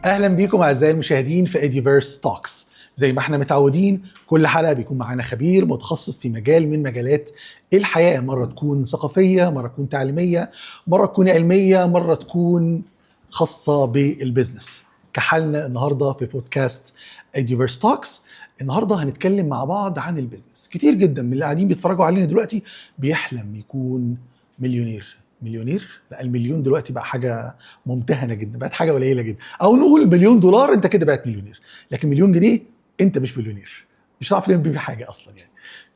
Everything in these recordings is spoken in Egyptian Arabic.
اهلا بيكم اعزائي المشاهدين في Eduverse Talks. زي ما احنا متعودين كل حلقة بيكون معانا خبير متخصص في مجال من مجالات الحياه، مرة تكون ثقافيه، مرة تكون تعليميه، مرة تكون علميه، مرة تكون خاصة بال business. كحالنا النهارده في بودكاست Eduverse Talks. النهارده هنتكلم مع بعض عن ال business. كتير جدا من اللي قاعدين بيتفرجوا علينا دلوقتي بيحلم يكون مليونير. مليونير؟ لا، المليون دلوقتي بقى حاجة ممتهنه جدا، بقت حاجة قليله جدا. او نقول مليون دولار انت كده بقت مليونير، لكن مليون جنيه انت مش مليونير، مش هتعرف تعمل بيه حاجة اصلا. يعني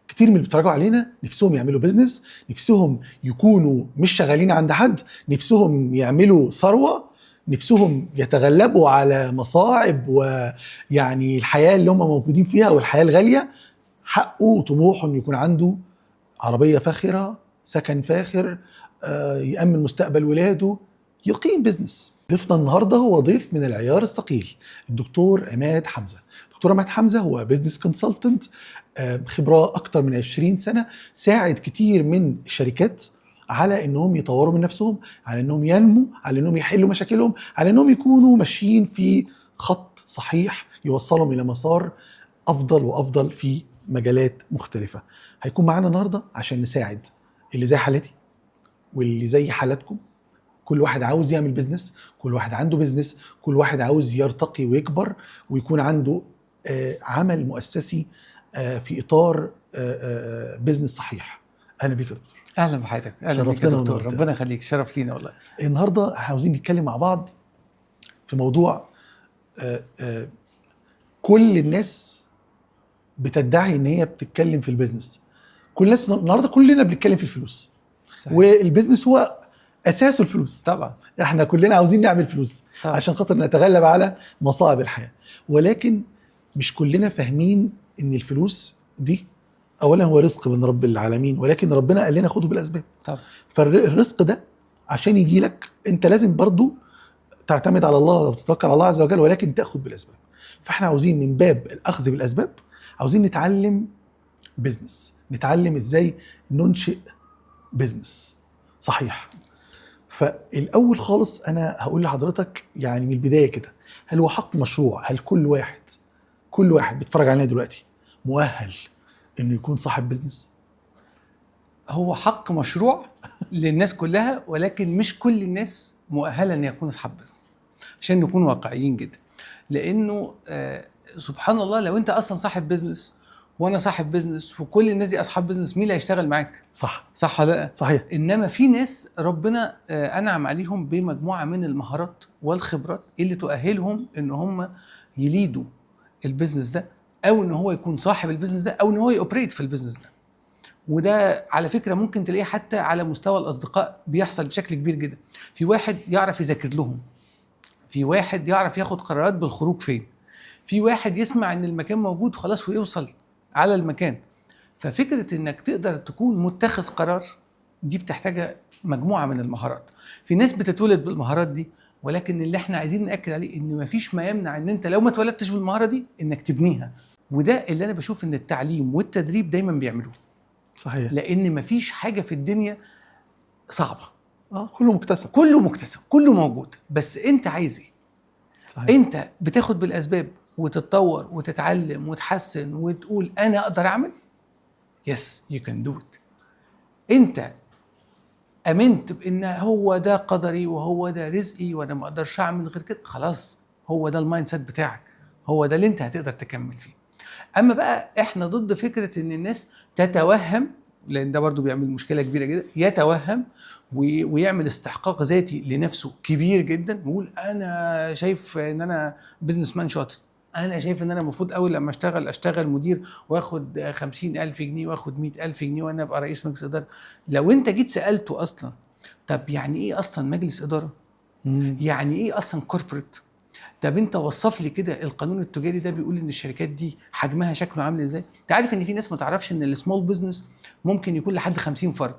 كتير من اللي بيتفرجوا علينا نفسهم يعملوا business، نفسهم يكونوا مش شغالين عند حد، نفسهم يعملوا ثروه، نفسهم يتغلبوا على مصاعب ويعني الحياة اللي هم موجودين فيها والحياة الغاليه. حقه وطموحه انه يكون عنده عربية فاخره، سكن فاخر، يأمن مستقبل ولاده، يقيم business. ضيفنا النهارده هو ضيف من العيار الثقيل، الدكتور عماد حمزه. دكتور عماد حمزة هو business consultant، خبره اكتر من 20 سنه، ساعد كتير من الشركات على انهم يطوروا من نفسهم، على انهم ينمو، على انهم يحلوا مشاكلهم، على انهم يكونوا ماشيين في خط صحيح يوصلهم الى مسار افضل وافضل في مجالات مختلفة. هيكون معانا النهارده عشان نساعد اللي زي حالتي واللي زي حالاتكم. كل واحد عاوز يعمل business، كل واحد عنده business، كل واحد عاوز يرتقي ويكبر ويكون عنده عمل مؤسسي في اطار business صحيح. اهلا بيك يا دكتور. اهلا بحضرتك، اهلا بيك يا شرفتنا دكتور. ونورتنا. ربنا يخليك، شرف لينا والله. النهارده عاوزين نتكلم مع بعض في موضوع كل الناس بتدعي ان هي بتتكلم في ال business. كل الناس النهارده كلنا بنتكلم في الفلوس. صحيح. وال business هو اساسه الفلوس. طبعا. احنا كلنا عاوزين نعمل فلوس طبعا عشان خاطر نتغلب على مصاعب الحياه، ولكن مش كلنا فاهمين ان الفلوس دي اولا هو رزق من رب العالمين، ولكن ربنا قال لنا خدوا بالاسباب. طبعا. فالرزق ده عشان يجي لك انت لازم برضو تعتمد على الله وتتوكل على الله عز وجل، ولكن تاخد بالاسباب. فاحنا عاوزين من باب الاخذ بالاسباب عاوزين نتعلم business، نتعلم ازاي ننشئ business صحيح. فالاول خالص انا هقول لحضرتك يعني من البداية كده، هل هو حق مشروع؟ هل كل واحد بيتفرج علينا دلوقتي مؤهل انه يكون صاحب business؟ هو حق مشروع للناس كلها، ولكن مش كل الناس مؤهلة ان يكون اصحاب business، عشان نكون واقعيين جدا. لانه سبحان الله، لو انت اصلا صاحب business وانا صاحب business وكل الناس دي اصحاب business، مين اللي هيشتغل معاك؟ صح. صح ولا لا؟ صحيح. انما في ناس ربنا انعم عليهم بمجموعه من المهارات والخبرات اللي تؤهلهم ان هم ي lead وا ال business ده، او ان هو يكون صاحب ال business ده، او ان هو ي operate في ال business ده. وده على فكرة ممكن تلاقيه حتى على مستوى الاصدقاء بيحصل بشكل كبير جدا. في واحد يعرف يذاكر لهم، في واحد يعرف ياخد قرارات بالخروج فين، في واحد يسمع ان المكان موجود خلاص ويوصل على المكان. ففكره انك تقدر تكون متخذ قرار دي بتحتاج مجموعة من المهارات. في ناس بتتولد بالمهارات دي، ولكن اللي احنا عايزين ناكد عليه ان مفيش ما يمنع ان انت لو ما اتولدتش بالمهاره دي انك تبنيها. وده اللي انا بشوف ان التعليم والتدريب دايما بيعملوه. صحيح. لان مفيش حاجة في الدنيا صعبه. كله مكتسب. كله مكتسب، كله موجود، بس انت عايز ايه؟ صحيح. انت بتاخد بالاسباب وتتطور وتتعلم وتحسن وتقول انا اقدر اعمل. yes you can do it. انت امنت بان هو ده قدري وهو ده رزقي وانا ما اقدرش اعمل غير كده، خلاص هو ده ال mindset بتاعك، هو ده اللي انت هتقدر تكمل فيه. اما بقى احنا ضد فكرة ان الناس تتوهم، لان ده برضو بيعمل مشكلة كبيرة جدا، يتوهم ويعمل استحقاق ذاتي لنفسه كبير جدا، ويقول انا شايف ان انا businessman شاطر، انا شايف ان انا المفروض اول لما اشتغل اشتغل مدير واخد 50,000 جنيه واخد 100,000 جنيه وانا ابقى رئيس مجلس اداره. لو انت جيت سالته اصلا طب يعني ايه اصلا مجلس ادارة؟ يعني ايه اصلا corporate؟ طب انت وصف لي كده القانون التجاري ده بيقول ان الشركات دي حجمها شكله عامل ازاي؟ انت عارف ان في ناس ما تعرفش ان ال small business ممكن يكون لحد 50 فرد.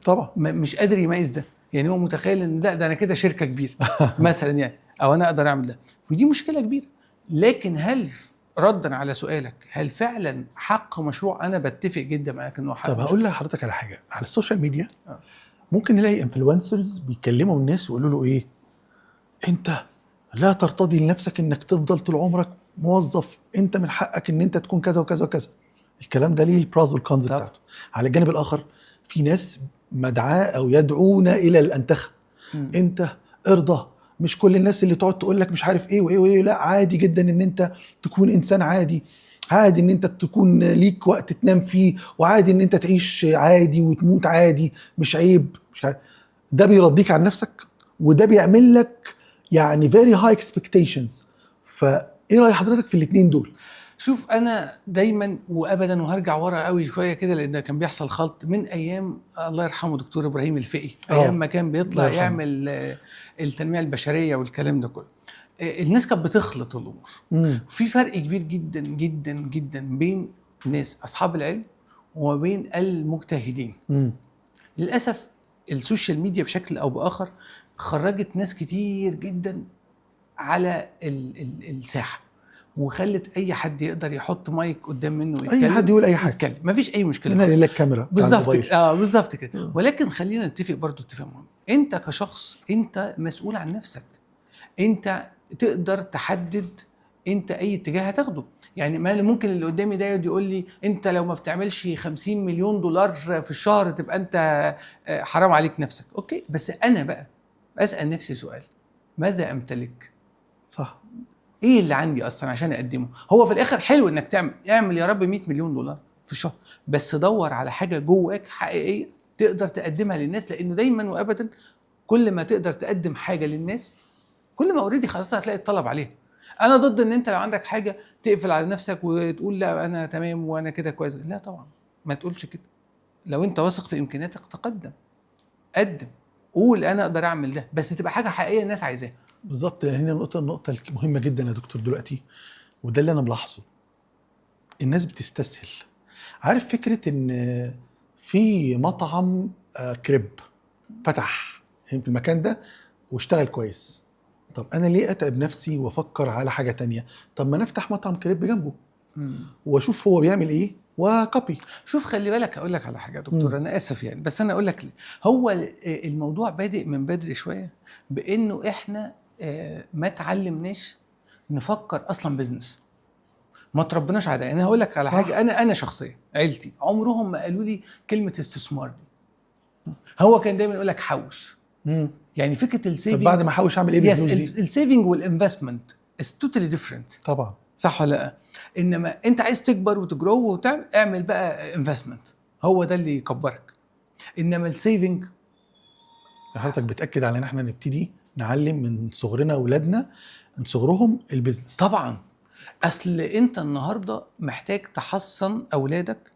طبعا. مش قادر يميز ده، يعني هو متخيل ان لا ده انا كده شركة كبيرة مثلا يعني، او انا اقدر اعمل ده، ودي مشكلة كبيره. لكن هل ردا على سؤالك، هل فعلا حق مشروع؟ انا بتفق جدا معاك انه حق طب مشروع. هقول لحضرتك على حاجة على ال social media. ممكن نلاقي influencers بيكلموا الناس ويقولوا له ايه، انت لا ترتضي لنفسك انك تفضل طول عمرك موظف، انت من حقك ان انت تكون كذا وكذا وكذا. الكلام ده ليه ال pros وال cons بتاعته. على الجانب الاخر في ناس مدعاه او يدعون الى الانتخه. انت ارضى، مش كل الناس اللي تقعد تقول لك مش عارف ايه وايه وايه، لا عادي جدا ان انت تكون انسان عادي، عادي ان انت تكون ليك وقت تنام فيه، وعادي ان انت تعيش عادي وتموت عادي، مش عيب، مش عارف. ده بيرضيك عن نفسك، وده بيعمل لك يعني very high expectations. فايه راي حضرتك في الاثنين دول؟ شوف، انا دايما وابدا، وهرجع ورا قوي شوية كده لان كان بيحصل خلط من ايام الله يرحمه دكتور ابراهيم الفقي، ايام ما كان بيطلع الله يرحمه. يعمل التنمية البشرية والكلام ده كله. الناس كانت بتخلط الامور. في فرق كبير جدا جدا جدا بين ناس اصحاب العلم وبين المجتهدين. للاسف ال social media بشكل او باخر خرجت ناس كتير جدا على الساحة، وخلت اي حد يقدر يحط مايك قدام منه ويتكلم. اي حد يقول اي حاجه. يتكلم، مفيش اي مشكلة. من لله الكاميرا بتاع بالظبط الموبايل. كده. بالظبط كده. ولكن خلينا نتفق برضو اتفاق مهم، انت كشخص انت مسؤول عن نفسك، انت تقدر تحدد انت اي اتجاه هتاخده. يعني ما ممكن اللي قدامي ده يقعد يقول لي انت لو ما بتعملش 50 مليون دولار في الشهر تبقى انت حرام عليك نفسك. okay، بس انا بقى اسال نفسي سؤال، ماذا امتلك؟ ايه اللي عندي اصلا عشان اقدمه؟ هو في الاخر حلو انك تعمل، اعمل يا رب 100 مليون دولار في الشهر، بس دور على حاجة جواك حقيقية تقدر تقدمها للناس، لانه دايما وابدا كل ما تقدر تقدم حاجة للناس كل ما already خلاص هتلاقي الطلب عليها. انا ضد ان انت لو عندك حاجة تقفل على نفسك وتقول لا انا تمام وانا كده كويس. لا طبعا ما تقولش كده. لو انت واثق في امكانياتك تقدم، قدم، قول انا اقدر اعمل ده، بس تبقى حاجة حقيقية الناس عايزاها. بالظبط. هنا النقطة المهمة جدا يا دكتور دلوقتي، وده اللي انا ملاحظة، الناس بتستسهل. عارف فكرة ان في مطعم كريب فتح في المكان ده واشتغل كويس، طب انا ليه اتعب نفسي وافكر على حاجة تانية؟ طب ما نفتح مطعم كريب جنبه واشوف هو بيعمل ايه و copy. شوف خلي بالك اقول لك على حاجة يا دكتور، انا اسف يعني، بس انا اقول لك ليه. هو الموضوع بادئ من بدري شوية بانه احنا ما تعلمناش نفكر اصلا business، ما تربناش على ده. يعني انا هقول لك على حاجة، انا شخصيا عيلتي عمرهم ما قالوا لي كلمة استثمار دي. هو كان دايما يقول لك حوش. يعني فكرة ال saving، طب بعد ما احوش اعمل ايه بالفلوس دي؟ ال saving وال investment is totally different. صح ولا لا؟ انما انت عايز تكبر وت grow وتعمل، اعمل بقى investment، هو ده اللي يكبرك. انما ال saving حضرتك بتاكد على ان احنا نبتدي نعلم من صغرنا اولادنا، من صغرهم، ال business. طبعا، اصل انت النهارده محتاج تحصن اولادك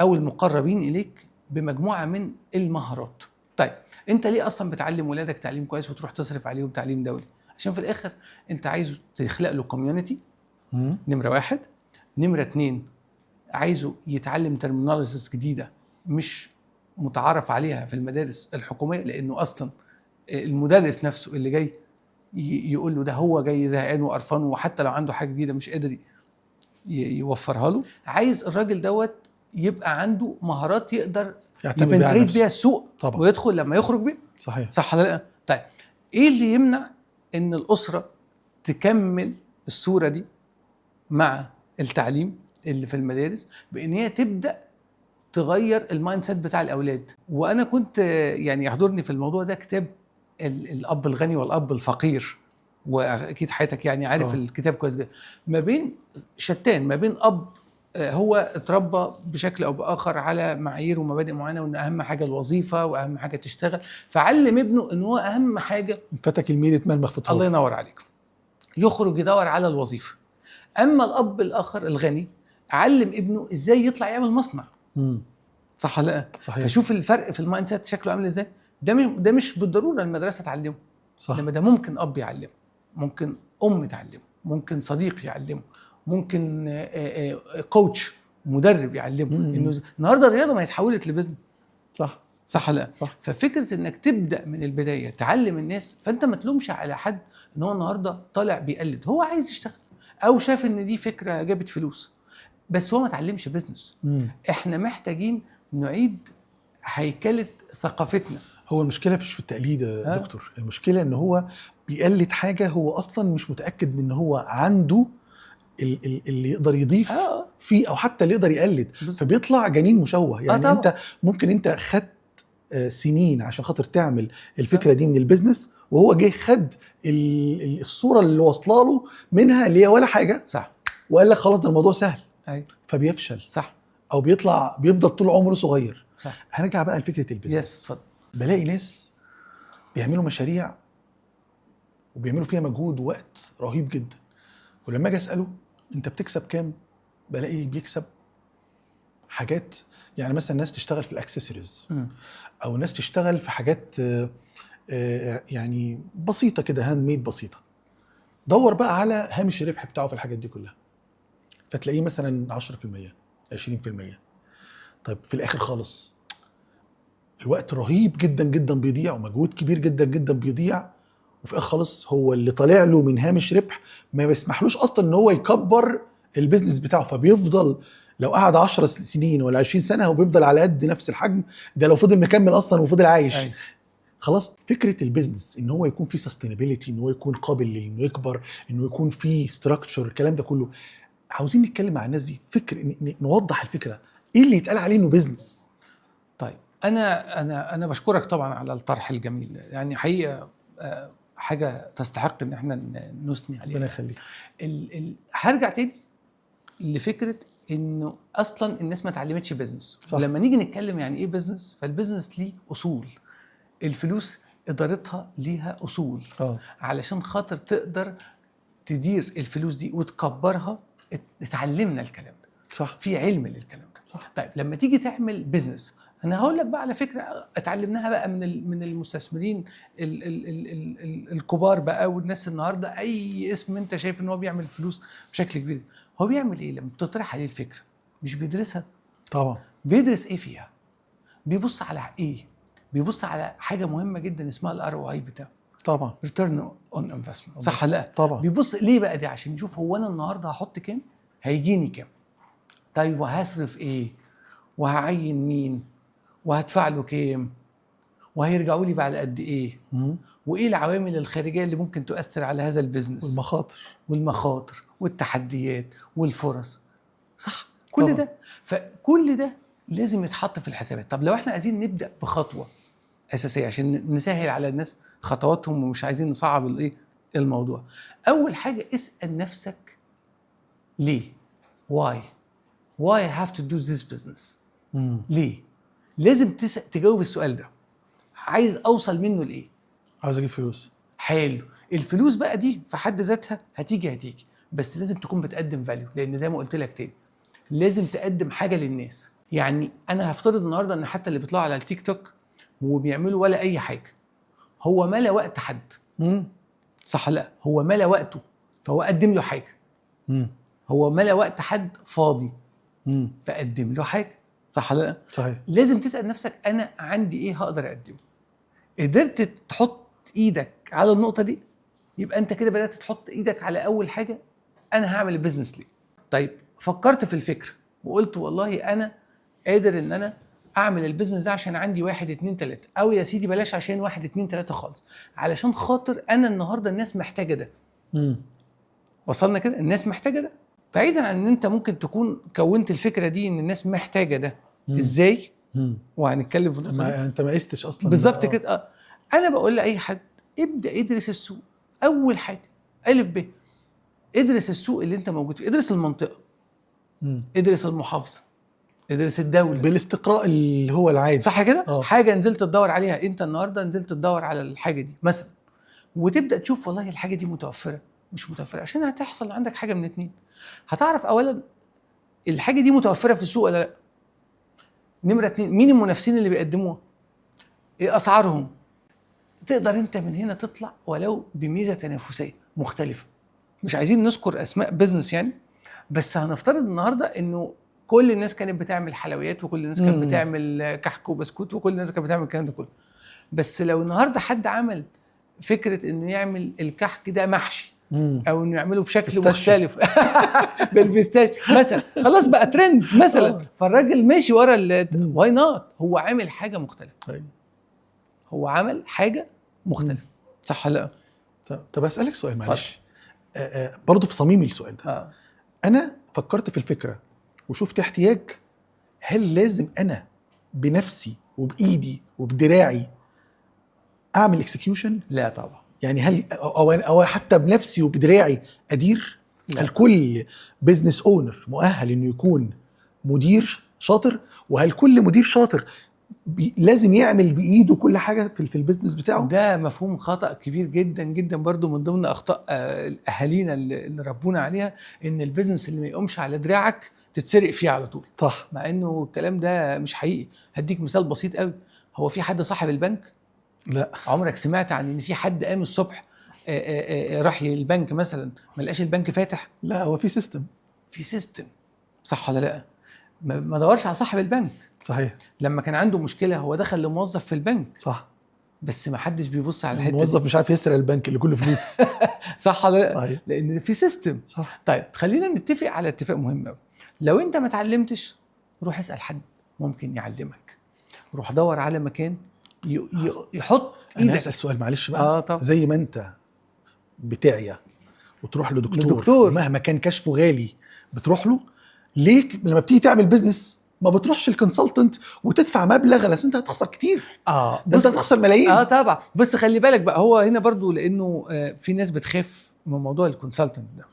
او المقربين اليك بمجموعه من المهارات. طيب انت ليه اصلا بتعلم ولادك تعليم كويس وتروح تصرف عليهم تعليم دولي؟ عشان في الاخر انت عايزه تخلق له community، نمره واحد. نمره اتنين، عايزه يتعلم terminologies جديدة مش متعارف عليها في المدارس الحكوميه، لانه اصلا المدرس نفسه اللي جاي يقول له ده هو جاي زهقان وقرفان، وحتى لو عنده حاجة جديدة مش قادر يوفرها له. عايز الراجل دوت يبقى عنده مهارات يقدر يعتمد بيها على ي penetrate نفسه. بيها السوق ويدخل لما يخرج بيه. صح ولا لا؟ طيب ايه اللي يمنع ان الاسرة تكمل الصورة دي مع التعليم اللي في المدارس بان هي تبدا تغير ال mindset بتاع الاولاد؟ وانا كنت يعني يحضرني في الموضوع ده كتاب الاب الغني والاب الفقير، واكيد حياتك يعني عارف الكتاب كويس جدا. ما بين شتان، ما بين اب هو اتربى بشكل او باخر على معايير ومبادئ معينة، وان اهم حاجة الوظيفة واهم حاجة تشتغل، فعلم ابنه ان هو اهم حاجة فاتك الميل اتمرمغ في الله ينور عليك، يخرج يدور على الوظيفة. اما الاب الاخر الغني علم ابنه ازاي يطلع يعمل مصنع. صح ولا لا؟ صحيح. فشوف الفرق في ال mindset شكله عامل ازاي. ده مش بالضرورة المدرسة تعلمه. انما ده ممكن اب يعلمه، ممكن ام تعلمه، ممكن صديق يعلمه، ممكن coach مدرب يعلمه. انه النهارده الرياضة ما هي اتحولت ل business. صح ولا لا؟ صح. ففكره انك تبدا من البداية تعلم الناس، فانت ما تلومش على حد ان هو النهارده طالع بيقلد، هو عايز يشتغل. او شاف ان دي فكرة جابت فلوس، بس هو ما اتعلمش business. احنا محتاجين نعيد هيكله ثقافتنا. هو المشكلة مش في التقليد يا دكتور، المشكلة ان هو بيقلد حاجة هو اصلا مش متاكد ان هو عنده اللي يقدر يضيف فيه، او حتى اللي يقدر يقلد، فبيطلع جنين مشوه. يعني انت ممكن انت خدت سنين عشان خاطر تعمل الفكرة دي من ال business، وهو جه خد الصورة اللي واصله له منها اللي هي ولا حاجة، صح، وقال لك خلاص ده الموضوع سهل. فبيفشل. صح. او بيطلع بيفضل طول عمره صغير. صح. هنرجع بقى لفكرة ال business. yes، اتفضل. بلاقي ناس بيعملوا مشاريع وبيعملوا فيها مجهود ووقت رهيب جدا، ولما اجي اساله انت بتكسب كام، بلاقي بيكسب حاجات، يعني مثلا ناس تشتغل في الاكسسوارز او ناس تشتغل في حاجات يعني بسيطة كده، handmade بسيطة. دور بقى على هامش الربح بتاعه في الحاجات دي كلها، فتلاقيه مثلا 10%، 20%. طيب في الاخر خالص الوقت رهيب جدا جدا بيضيع، ومجهود كبير جدا جدا بيضيع، وفي الاخر خالص هو اللي طالع له من هامش ربح ما بيسمحلوش اصلا ان هو يكبر ال business بتاعه. فبيفضل لو قعد 10 سنين ولا 20 سنة هو بيفضل على قد نفس الحجم ده، لو فضل مكمل اصلا وفضل عايش. خلاص، فكرة ال business ان هو يكون فيه sustainability، ان هو يكون قابل لانه يكبر، انه يكون فيه structure، الكلام ده كله عاوزين نتكلم مع الناس دي فكر، نوضح الفكرة، ايه اللي يتقال عليه انه business. طيب انا بشكرك طبعا على الطرح الجميل ده، يعني حقيقة حاجة تستحق ان احنا نثني عليها. ربنا يخليك. هرجع تاني لفكرة انه اصلا الناس ما اتعلمتش business. صح. لما نيجي نتكلم يعني ايه business، فال business ليه اصول، الفلوس ادارتها ليها اصول. علشان خاطر تقدر تدير الفلوس دي وتكبرها اتعلمنا الكلام ده. صح. في علم للكلام ده. صح. طيب لما تيجي تعمل business، انا هقول لك بقى على فكرة اتعلمناها بقى من المستثمرين ال ال ال ال ال الكبار بقى، والناس النهارده اي اسم انت شايف ان هو بيعمل فلوس بشكل كبير، هو بيعمل ايه لما بتطرح عليه الفكرة؟ مش بيدرسها. طبعا. بيدرس ايه فيها؟ بيبص على ايه؟ بيبص على حاجة مهمة جدا اسمها ال ROI بتاعه. طبعا. return on investment، صح ولا لا؟ طبعا. بيبص ليه بقى دي؟ عشان يشوف هو انا النهارده هحط كام، هيجيني كام، طيب وهصرف ايه، وهعين مين، وهدفع له كام، وهيرجعوا لي بعد قد ايه، وايه العوامل الخارجية اللي ممكن تؤثر على هذا ال business، والمخاطر، والمخاطر والتحديات والفرص، صح؟ كل طبعا. ده، فكل ده لازم يتحط في الحسابات. طب لو احنا عايزين نبدا بخطوة اساسية عشان نسهل على الناس خطواتهم ومش عايزين نصعب الايه الموضوع، اول حاجة اسال نفسك ليه؟ why why I have to do this business؟ ليه؟ لازم تجاوب السؤال ده. عايز اوصل منه لايه؟ عاوز اجيب فلوس. حلو. الفلوس بقى دي في حد ذاتها هتيجي، بس لازم تكون بتقدم value، لان زي ما قلت لك تاني لازم تقدم حاجة للناس. يعني انا هفترض النهارده ان حتى اللي بيطلعوا على التيك توك وبيعملوا ولا اي حاجة، هو ملا وقت حد. صح؟ لا، هو ملا وقته، فهو قدم له حاجة. هو ملا وقت حد فاضي، فقدم له حاجة، صح لا؟ صحيح. لازم تسال نفسك انا عندي ايه هقدر اقدمه. قدرت تحط ايدك على النقطة دي، يبقى انت كده بدات تحط ايدك على اول حاجة، انا هعمل ال business ليه. طيب فكرت في الفكرة وقلت والله انا قادر ان انا اعمل ال business ده عشان عندي 1 2 3، او يا سيدي بلاش عشان 1 2 3 خالص، علشان خاطر انا النهارده الناس محتاجه ده. وصلنا كده؟ الناس محتاجه ده. بعيدا عن ان انت ممكن تكون كونت الفكرة دي ان الناس محتاجه ده. ازاي؟ وهنتكلم في النقطة دي. ما انت ما قستش اصلا. بالظبط كده. انا بقول لاي حد ابدا ادرس السوق. اول حاجة الف ب، ادرس السوق اللي انت موجود فيه، ادرس المنطقة، ادرس المحافظة، ادرس الدولة. بالاستقراء اللي هو العادي. صح كده؟ حاجة نزلت تدور عليها انت النهارده، نزلت تدور على الحاجة دي مثلا، وتبدا تشوف والله الحاجة دي متوفرة مش متوفرة، عشان هتحصل عندك حاجة من اتنين. هتعرف اولا الحاجة دي متوفرة في السوق ولا لا. نمره 2، مين المنافسين اللي بيقدموها؟ ايه اسعارهم؟ تقدر انت من هنا تطلع ولو بميزه تنافسية مختلفة. مش عايزين نذكر اسماء business يعني، بس هنفترض النهارده انه كل الناس كانت بتعمل حلويات، وكل الناس كانت بتعمل كحك وبسكوت، وكل الناس كانت بتعمل الكلام ده كله. بس لو النهارده حد عمل فكرة انه يعمل الكحك ده محشي، او انه يعمله بشكل مختلف بال pistachio مثلا، خلاص بقى ترند مثلا. فالراجل ماشي ورا why not، هو عامل حاجة مختلفة. هو عمل حاجة مختلفة، صح ولا لا؟ طب اسالك سؤال معلش، برضه في صميم السؤال ده. انا فكرت في الفكرة وشفت احتياج، هل لازم انا بنفسي وبايدي وبدراعي اعمل execution؟ لا طبعا. يعني هل او حتى بنفسي وبدراعي ادير؟ لا. هل كل business owner مؤهل انه يكون مدير شاطر؟ وهل كل مدير شاطر لازم يعمل بايده كل حاجة في ال business بتاعه؟ ده مفهوم خطا كبير جدا جدا، برضو من ضمن اخطاء اهالينا اللي ربونا عليها، ان ال business اللي ما يقومش على دراعك تتسرق فيه على طول. صح. مع انه الكلام ده مش حقيقي. هديك مثال بسيط قوي، هو في حد صاحب البنك؟ لا. عمرك سمعت عن ان في حد قام الصبح راح البنك مثلا ما لقاش البنك فاتح؟ لا، هو في system. في system، صح ولا لا؟ ما دورش على صاحب البنك. صحيح. لما كان عنده مشكلة هو دخل لموظف في البنك. صح. بس ما حدش بيبص على الحتة دي. الموظف مش عارف يسرق البنك اللي كله فلوس. صح ولا لا؟ صحيح. لان في system. صح. طيب خلينا نتفق على اتفاق مهم قوي. لو انت ما اتعلمتش روح اسال حد ممكن يعلمك، روح دور على مكان يحط ايدك. انا اسال سؤال معلش بقى. طبعا. زي ما انت بتعيا وتروح لدكتور مهما كان كشفه غالي بتروح له، ليه لما بتيجي تعمل business ما بتروحش ال consultant وتدفع مبلغ؟ لأن انت هتخسر كتير. ده انت هتخسر ملايين. طبعا. بس خلي بالك بقى، هو هنا برضو لانه في ناس بتخاف من موضوع ال consultant ده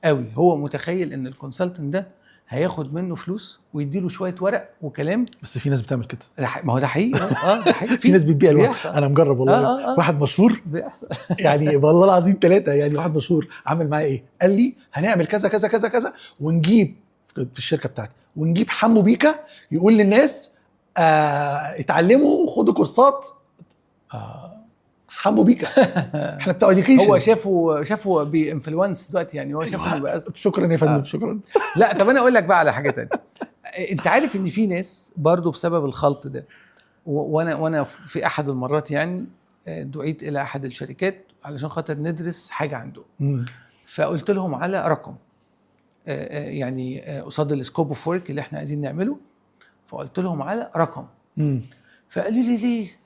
قوي. هو متخيل ان ال consultant ده هياخد منه فلوس ويديله شوية ورق وكلام. بس في ناس بتعمل كده. ما هو ده حقيقي. ده حقيقي. في ناس بتبيع الورق. انا مجرب والله. واحد مشهور بيحصل يعني والله العظيم 3 يعني، واحد مشهور عمل معايا ايه؟ قال لي هنعمل كذا كذا كذا كذا ونجيب في الشركة بتاعتي، ونجيب حمو بيكا يقول للناس اتعلموا وخدوا كورسات. حمو بيكا احنا بتوع education. هو شافه ب influence دلوقتي يعني، هو شافه بقى. شكرا يا فندم. شكرا. لا طب انا اقول لك بقى على حاجة تانية. انت عارف ان في ناس برضو بسبب الخلط ده، وانا في احد المرات يعني دعيت الى احد الشركات علشان خاطر ندرس حاجة عندهم. فقلت لهم على رقم يعني قصاد ال scope of work اللي احنا عايزين نعمله، فقلت لهم على رقم. فقالوا لي ليه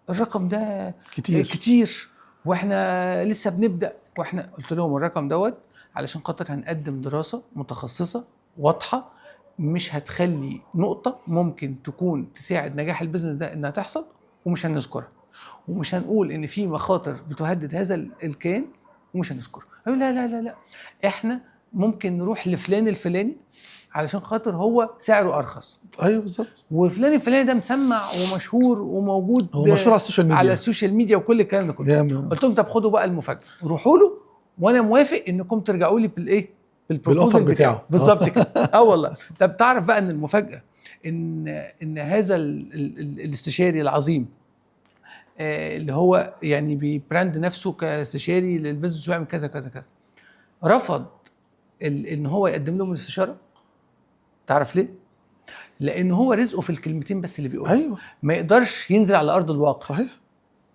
الرقم ده كتير واحنا لسه بنبدا؟ واحنا قلت لهم الرقم دوت علشان خاطر هنقدم دراسة متخصصة واضحة، مش هتخلي نقطة ممكن تكون تساعد نجاح ال business ده انها تحصل، ومش هنذكرها، ومش هنقول ان في مخاطر بتهدد هذا الكيان، ومش هنذكرها. قالوا لا لا لا لا، احنا ممكن نروح لفلان الفلاني علشان خاطر هو سعره ارخص. ايوه بالظبط. وفلان الفلاني ده مسمع ومشهور وموجود، هو مشهور على ال social media، على ال social media وكل الكلام ده كله. قلت لهم طب خدوا بقى المفاجاة، روحوا له وانا موافق انكم ترجعوا لي بالايه، بال proposal بتاعه بالظبط كده. والله. طب تعرف بقى ان المفاجاة ان هذا الاستشاري العظيم اللي هو يعني بي brand نفسه كاستشاري لل business ويعمل كذا كذا كذا، رفض ان هو يقدم لهم الاستشارة. تعرف ليه؟ لان هو رزقه في الكلمتين بس اللي بيقولها. ايوه. ما يقدرش ينزل على ارض الواقع. صحيح.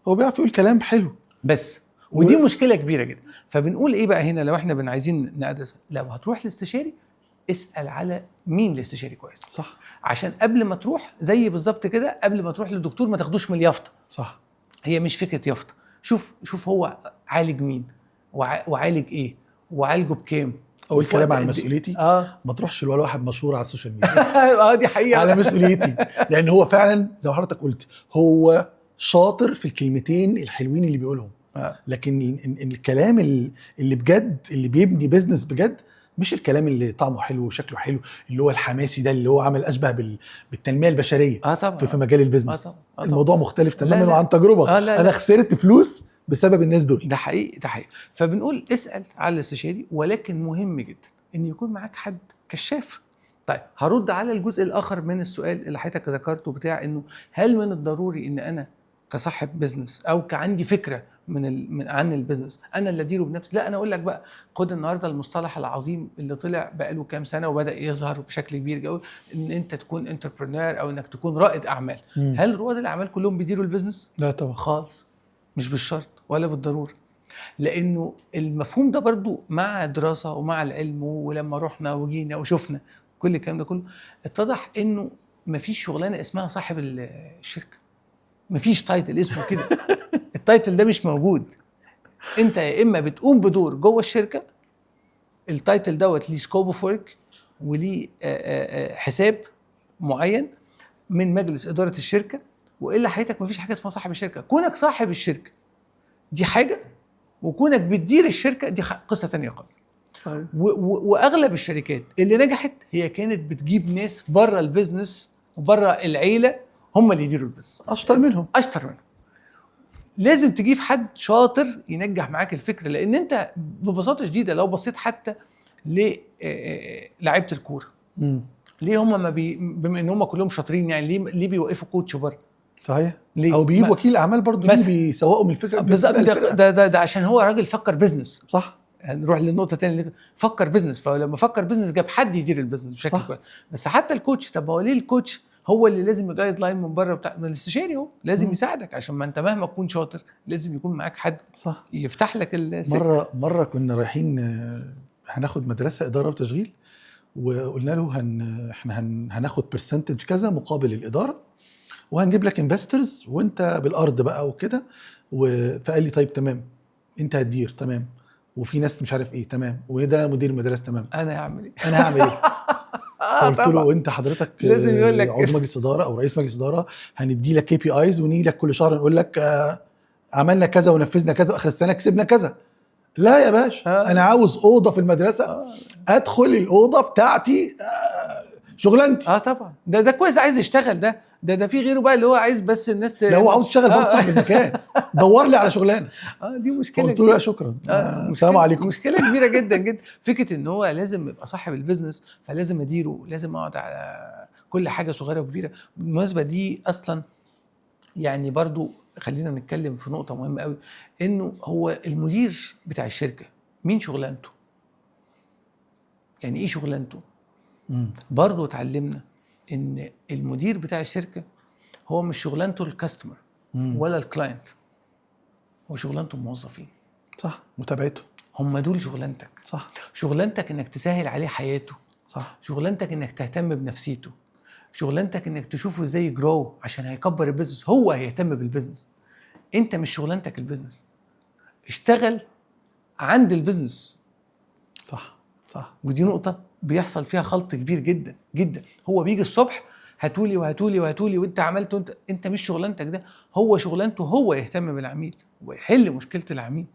هو بيعرف يقول كلام حلو بس، ودي مشكلة كبيرة جدا. فبنقول ايه بقى هنا لو احنا عايزين ندرس، لو هتروح للاستشاري اسال على مين الاستشاري كويس. صح. عشان قبل ما تروح، زي بالظبط كده قبل ما تروح للدكتور ما تاخدوش من اليافطه. صح. هي مش فكرة يافطة. شوف هو عالج مين وعالج ايه وعالجه بكام. اقول كلام على مسؤوليتي. ما تروحش لولا واحد مشهور على ال social media. دي حقيقة. على مسؤوليتي، لان هو فعلا زي ما حضرتك قلت هو شاطر في الكلمتين الحلوين اللي بيقولهم. لكن الكلام اللي بجد اللي بيبني business بجد مش الكلام اللي طعمه حلو وشكله حلو، اللي هو الحماسي ده اللي هو عامل اشبه بالتنميه البشرية. طبعا. في مجال ال business. طبعا. الموضوع مختلف تماما. وعن تجربه. لا. انا خسرت فلوس بسبب الناس دول. ده حقيقي، ده حقيقي. فبنقول اسال على الاستشاري، ولكن مهم جدا ان يكون معاك حد كشاف. طيب هرد على الجزء الاخر من السؤال اللي حضرتك ذكرته بتاع انه هل من الضروري ان انا كصاحب business او كعندي فكرة من عن ال business انا اللي اديره بنفسي؟ لا، انا اقول لك بقى، خد النهارده المصطلح العظيم اللي طلع بقاله كام سنة وبدا يظهر بشكل كبير قوي، ان انت تكون entrepreneur او انك تكون رائد اعمال. هل رواد الاعمال كلهم بيديروا ال business؟ لا طبعا خالص، مش بالشرط ولا بالضرورة. لانه المفهوم ده برضو مع دراسة ومع العلم، ولما رحنا وجينا وشفنا كل الكلام ده كله، اتضح انه مفيش شغلانة اسمها صاحب الشركه. مفيش title اسمه كده، ال title ده مش موجود. انت يا اما بتقوم بدور جوه الشركه، ال title دوت ليه scope of work وليه حساب معين من مجلس ادارة الشركه، والا حياتك مفيش حاجة اسمها صاحب الشركه. كونك صاحب الشركة دي حاجه، وكونك بتدير الشركة دي قصة تانية خالص. واغلب الشركات اللي نجحت هي كانت بتجيب ناس بره ال business وبره العيله، هم اللي يديروا ال business. اشطر منهم. اشطر منهم. لازم تجيب حد شاطر ينجح معاك الفكره، لان انت ببساطة شديدة لو بصيت حتى للاعيبه الكوره، ليه هم ما بي بما ان هم كلهم شاطرين، يعني ليه بيوقفوا coach بره؟ صحيح. ليه؟ او بيجيب وكيل اعمال برضه مثلا. بيسوقوا من الفكره. بالظبط. ده, الفرقة. ده عشان هو راجل فكر business. صح. هنروح للنقطة الثانيه، فكر business، فلما فكر business جاب حد يدير ال business بشكل صح. كويس. بس حتى ال coach، طب هو ليه ال coach هو اللي لازم guideline من بره بتاع؟ ما الاستشاري هو لازم يساعدك، عشان ما انت مهما تكون شاطر لازم يكون معاك حد يفتح لك السكه. مرة كنا رايحين هناخد مدرسه ادارة وتشغيل، وقلنا له احنا هناخد percentage كذا مقابل الاداره، وهنجيب لك investors وانت بالارض بقى وكده. فقال لي طيب تمام، انت هتدير تمام، وفي ناس مش عارف ايه تمام، وده مدير مدرسه تمام. انا هعمل ايه؟ انا هعمل ايه؟ قلت له طبعا. وانت حضرتك لازم يقول لك عضو كده. مجلس ادارة او رئيس مجلس اداره، هندي لك KPIs ونيجي لك كل شهر نقول لك عملنا كذا ونفذنا كذا، اخر السنة كسبنا كذا. لا يا باشا، انا عاوز اوضة في المدرسه، ادخل الاوضة بتاعتي، شغلانتي. اه طبعا، ده كويس عايز يشتغل. ده في غيره بقى اللي هو عايز بس الناس لو هو عاوز يشتغل برضه صاحب المكان، دور لي على شغلانه. اه دي مشكلة قلت له لا شكرا، السلام عليكم. مشكلة كبيرة جدا جدا، فكرة ان هو لازم يبقى صاحب ال business، فلازم اديره، لازم اقعد على كل حاجة صغيرة وكبيره. بالمناسبة دي اصلا يعني برضو خلينا نتكلم في نقطة مهمة قوي، انه هو المدير بتاع الشركة مين شغلانته؟ يعني ايه شغلانته؟ برضو اتعلمنا ان المدير بتاع الشركة هو مش شغلانته ال customer ولا ال client، هو شغلانته الموظفين. صح، متابعته. هم دول شغلانتك. شغلانتك انك تسهل عليه حياته. شغلانتك انك تهتم بنفسيته. شغلانتك انك تشوفه ازاي ي grow عشان هيكبر ال business، هو هيهتم بال business. انت مش شغلانتك ال business، اشتغل عند ال business. صح صح. ودي نقطة بيحصل فيها خلط كبير جدا جدا. هو بيجي الصبح هاتولي وهاتولي وهاتولي وانت عملت، وانت انت مش شغلانتك ده، هو شغلانته هو يهتم بالعميل ويحل مشكلة العميل.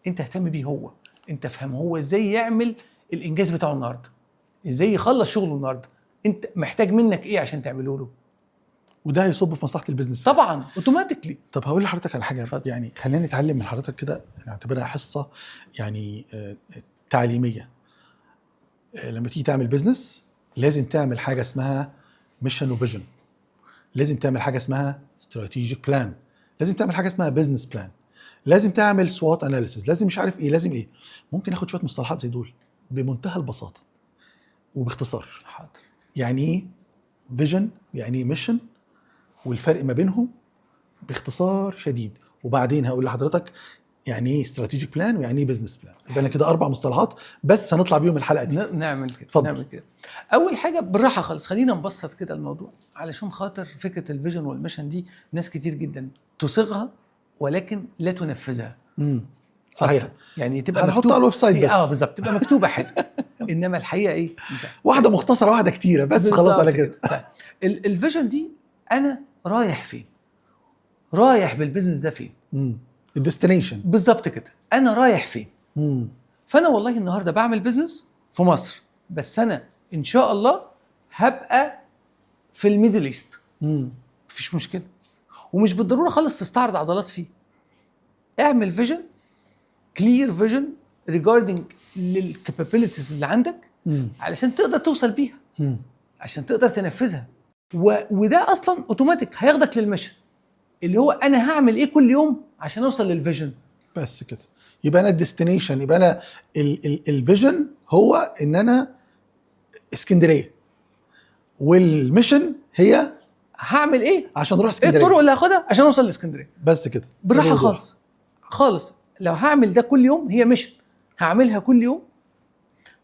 انت اهتم بيه هو، انت افهم هو ازاي يعمل الانجاز بتاعه النهارده، ازاي يخلص شغله النهارده، انت محتاج منك ايه عشان تعمله له. وده هيصب في مصلحة ال business طبعا automatically. طب هقول لحضرتك على حاجه. اتفضل. يعني خلينا نتعلم من حضرتك كده، نعتبرها حصة يعني تعليميه. لما تيجي تعمل business لازم تعمل حاجة اسمها mission و vision، لازم تعمل حاجة اسمها strategic plan، لازم تعمل حاجة اسمها business plan، لازم تعمل SWOT analysis، لازم مش عارف ايه، لازم ايه. ممكن اخد شوية مصطلحات زي دول بمنتهى البساطة وباختصار؟ حاضر. يعني ايه vision؟ يعني ايه mission؟ والفرق ما بينهم باختصار شديد. وبعدين هقول لحضرتك يعني ايه strategic plan ويعني ايه business plan. يبقى انا كده اربع مصطلحات بس هنطلع بيهم الحلقة دي. نعمل كده. اتفضل. نعمل كده. اول حاجة بالراحة خالص، خلينا نبسط كده الموضوع علشان خاطر فكرة ال vision وال mission دي ناس كتير جدا تصيغها ولكن لا تنفذها. صحيح. أصلاً. يعني تبقى هنحطها مكتوب على ال website بس. اه بالظبط، تبقى مكتوبة حلو، انما الحقيقة ايه؟ مش عارف. واحدة مختصره واحدة كتيره، بس خلاص على بالظبط كده. طيب ال vision دي انا رايح فين؟ رايح بال business ده فين؟ ال destination. بالظبط كده، انا رايح فين؟ فانا والله النهارده بعمل business في مصر، بس انا ان شاء الله هبقى في ال Middle East. مفيش مشكله، ومش بالضرورة خالص تستعرض عضلات فيه. اعمل vision، clear vision regarding لل capabilities اللي عندك علشان تقدر توصل بيها، عشان تقدر تنفذها. وده اصلا اوتوماتيك هياخدك لل mission اللي هو انا هعمل ايه كل يوم عشان اوصل لل vision. بس كده يبقى انا ال destination، يبقى انا ال vision هو ان انا اسكندريه، وال mission هي هعمل ايه؟ عشان اروح ايه اسكندريه. الطرق اللي هاخدها عشان اوصل لاسكندريه؟ بس كده. بالراحة بالوضوح. خالص خالص. لو هعمل ده كل يوم، هي mission هعملها كل يوم،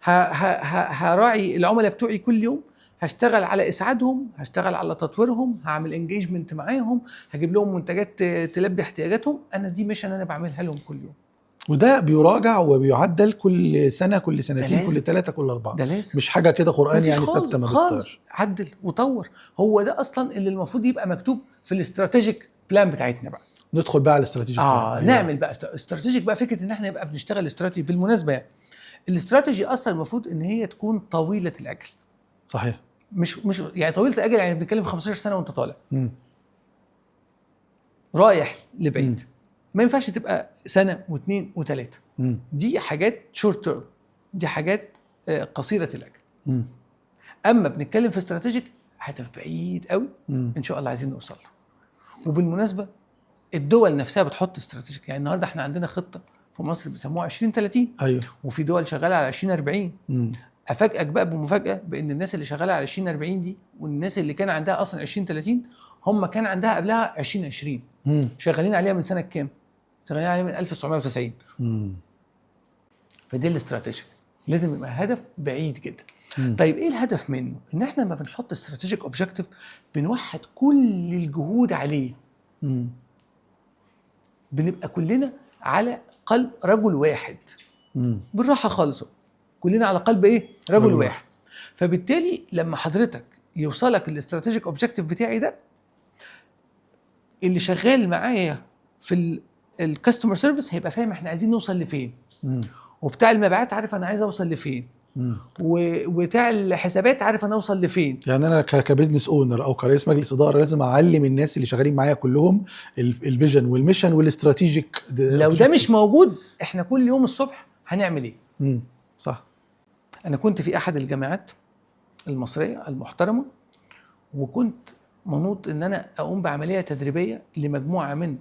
هراعي العملاء بتوعي كل يوم، هشتغل على اسعادهم، هشتغل على تطويرهم، هعمل engagement معاهم، هجيب لهم منتجات تلبي احتياجاتهم. انا دي mission انا بعملها لهم كل يوم. وده بيراجع وبيعدل كل سنه، كل سنتين، لازم. كل ثلاثه، كل اربعه؟ ده لازم. مش حاجة كده قران مفيش يعني خالص ثابتة ما خالص. بتطيرش. عدل وطور، هو ده اصلا اللي المفروض يبقى مكتوب في ال strategic plan بتاعتنا بقى. ندخل بقى على ال strategic. اه، نعمل بقى strategic بقى، فكرة ان احنا نبقى بنشتغل استراتيجي. بالمناسبة يعني الاستراتيجي اصلا المفروض ان هي تكون طويلة الاجل. مش يعني طويلة الاجل، يعني بنتكلم في 15 سنة وانت طالع رايح لبعيد. ما ينفعش تبقى سنة واثنين وثلاثه. دي حاجات short term، دي حاجات قصيرة الاجل. اما بنتكلم في strategic، هدف بعيد قوي ان شاء الله عايزين نوصل له. وبالمناسبة الدول نفسها بتحط strategic، يعني النهارده احنا عندنا خطه في مصر بيسموها 2030، وفي دول شغالة على 2040. افاجئك بقى بمفاجاه، بان الناس اللي شغالة على 2040 دي والناس اللي كان عندها اصلا 2030، هم كان عندها قبلها 2020. شغالين عليها من سنة كام؟ شغالين عليها من 1990. فدي ال strategic لازم يبقى هدف بعيد جدا. طيب ايه الهدف منه؟ ان احنا لما بنحط strategic objective بنوحد كل الجهود عليه. بنبقى كلنا على قلب رجل واحد. بالراحة خالص أهو. كلنا على قلب ايه؟ رجل رجل واحد. فبالتالي لما حضرتك يوصلك ال strategic objective بتاعي ده، اللي شغال معايا في ال customer service هيبقى فاهم احنا عايزين نوصل لفين، وبتاع المبيعات عارف انا عايز اوصل لفين، وبتاع الحسابات عارف انا اوصل لفين. يعني انا ك business owner او كرئيس مجلس ادارة لازم اعلم الناس اللي شغالين معايا كلهم ال vision وال mission وال strategic. لو ده مش موجود، احنا كل يوم الصبح هنعمل ايه؟ صح. انا كنت في احد الجامعات المصرية المحترمه، وكنت منوط ان انا اقوم بعملية تدريبية لمجموعة من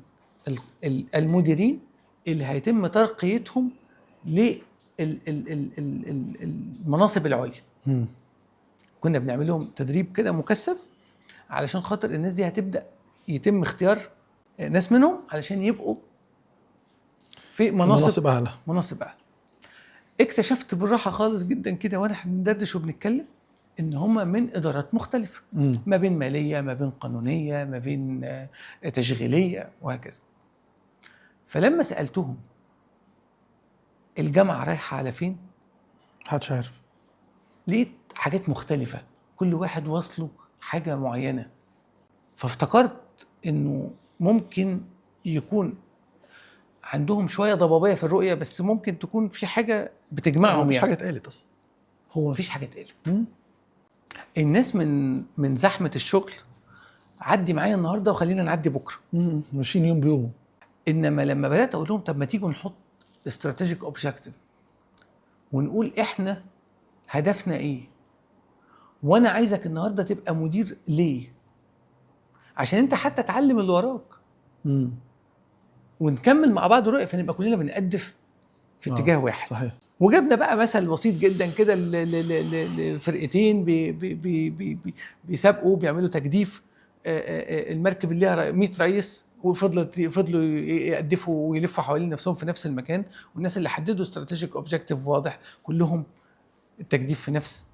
المديرين اللي هيتم ترقيتهم للمناصب العليا. كنا بنعمل لهم تدريب كده مكثف علشان خاطر الناس دي هتبدا يتم اختيار ناس منهم علشان يبقوا في مناصب مناصب اعلى. مناصب اعلى. اكتشفت بالراحة خالص جدا كده وانا بندردش وبنتكلم ان هم من ادارات مختلفه، ما بين ماليه، ما بين قانونيه، ما بين تشغيلية وهكذا. فلما سالتهم الجامعة رايحة على فين، محدش عارف. لقيت حاجات مختلفه، كل واحد واصله حاجة معينه. فافتكرت انه ممكن يكون عندهم شوية ضبابية في الرؤيه، بس ممكن تكون في حاجة بتجمعهم. مفيش يعني حاجة اتقالت اصلا. هو مفيش حاجة اتقالت. الناس من زحمة الشغل، عدي معايا النهارده وخلينا نعدي بكره. ماشيين يوم بيومه. انما لما بدات اقول لهم طب ما تيجوا نحط strategic objective ونقول احنا هدفنا ايه، وانا عايزك النهارده تبقى مدير ليه؟ عشان انت حتى تعلم اللي وراك ونكمل مع بعض الرؤيه، فنبقى كلنا بنقدف في اتجاه واحد. وجبنا بقى مثل بسيط جدا كده لفرقتين بي بي بي بي بي بيسابقوا، بيعملوا تجديف، المركب اللي ليها 100 رئيس، وفضلوا يقدفوا ويلفوا حوالين نفسهم في نفس المكان، والناس اللي حددوا strategic objective واضح كلهم التجديف في نفس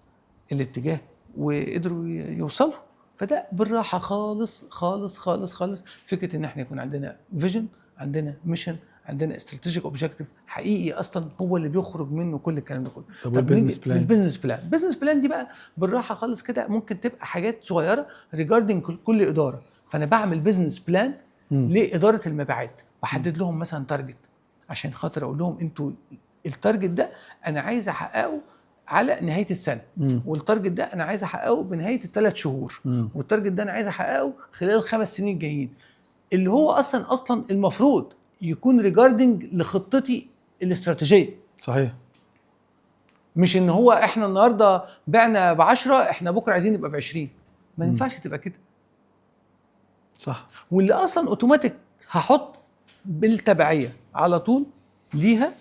الاتجاه وقدروا يوصلوا. فده بالراحة خالص خالص خالص خالص فكرة ان احنا يكون عندنا vision، عندنا mission، عندنا strategic objective حقيقي اصلا هو اللي بيخرج منه كل الكلام ده كله. طب وال business plan؟ ال business plan، ال business plan دي بقى بالراحة خالص كده ممكن تبقى حاجات صغيرة regarding كل اداره. فانا بعمل business plan لادارة المبيعات، بحدد لهم مثلا target عشان خاطر اقول لهم انتوا ال target ده انا عايز احققه على نهاية السنه، وال target ده انا عايز احققه بنهاية الثلاث شهور، وال target ده انا عايز احققه خلال ال5 سنين الجايين، اللي هو اصلا اصلا المفروض يكون regarding لخطتي الاستراتيجيه. مش ان هو احنا النهارده بعنا ب 10، احنا بكره عايزين نبقى ب 20. ما ينفعش تبقى كده. واللي اصلا اوتوماتيك هحط بالتبعيه على طول ليها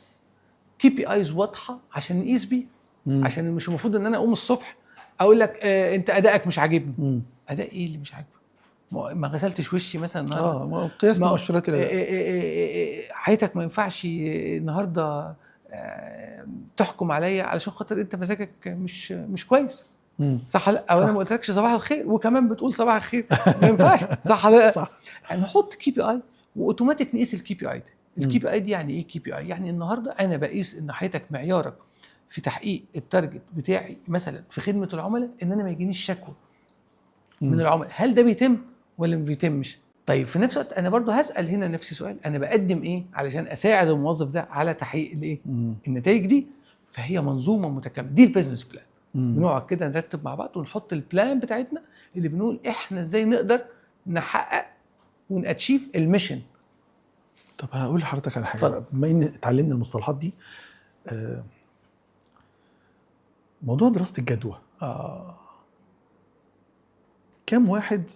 KPIs واضحة عشان نقيس بيه. عشان مش المفروض ان انا اقوم الصبح اقول لك آه انت ادائك مش عاجبني. اداء ايه اللي مش عاجبك؟ ما غسلتش وشي مثلا النهارده. قياس ما- مؤشرات الاداء. حياتك ما ينفعش النهارده تحكم عليا علشان خاطر انت مزاجك مش كويس. صح ولا لا؟ او انا صح. ما قلتلكش صباح الخير وكمان بتقول صباح الخير، ما ينفعش، صح ولا لا؟ صح. نحط KPI و automatic نقيس ال KPI دي. ال KPI دي يعني ايه KPI؟ يعني النهارده انا بقيس ان حياتك معيارك في تحقيق ال target بتاعي مثلا في خدمة العملاء ان انا ما يجينيش شكوى من العملاء، هل ده بيتم ولا ما بيتمش؟ طيب في نفس الوقت انا برضو هسال هنا نفسي سؤال، انا بقدم ايه علشان اساعد الموظف ده على تحقيق الايه؟ النتائج دي. فهي منظومة متكاملة، دي ال business plan. بنقعد كده نرتب مع بعض ونحط ال plan بتاعتنا اللي بنقول احنا ازاي نقدر نحقق ون achieve ال mission. طب هقول لحضرتك على حاجة اتفضل. بقى، بما ان اتعلمنا المصطلحات دي، موضوع دراسة الجدوى، كم واحد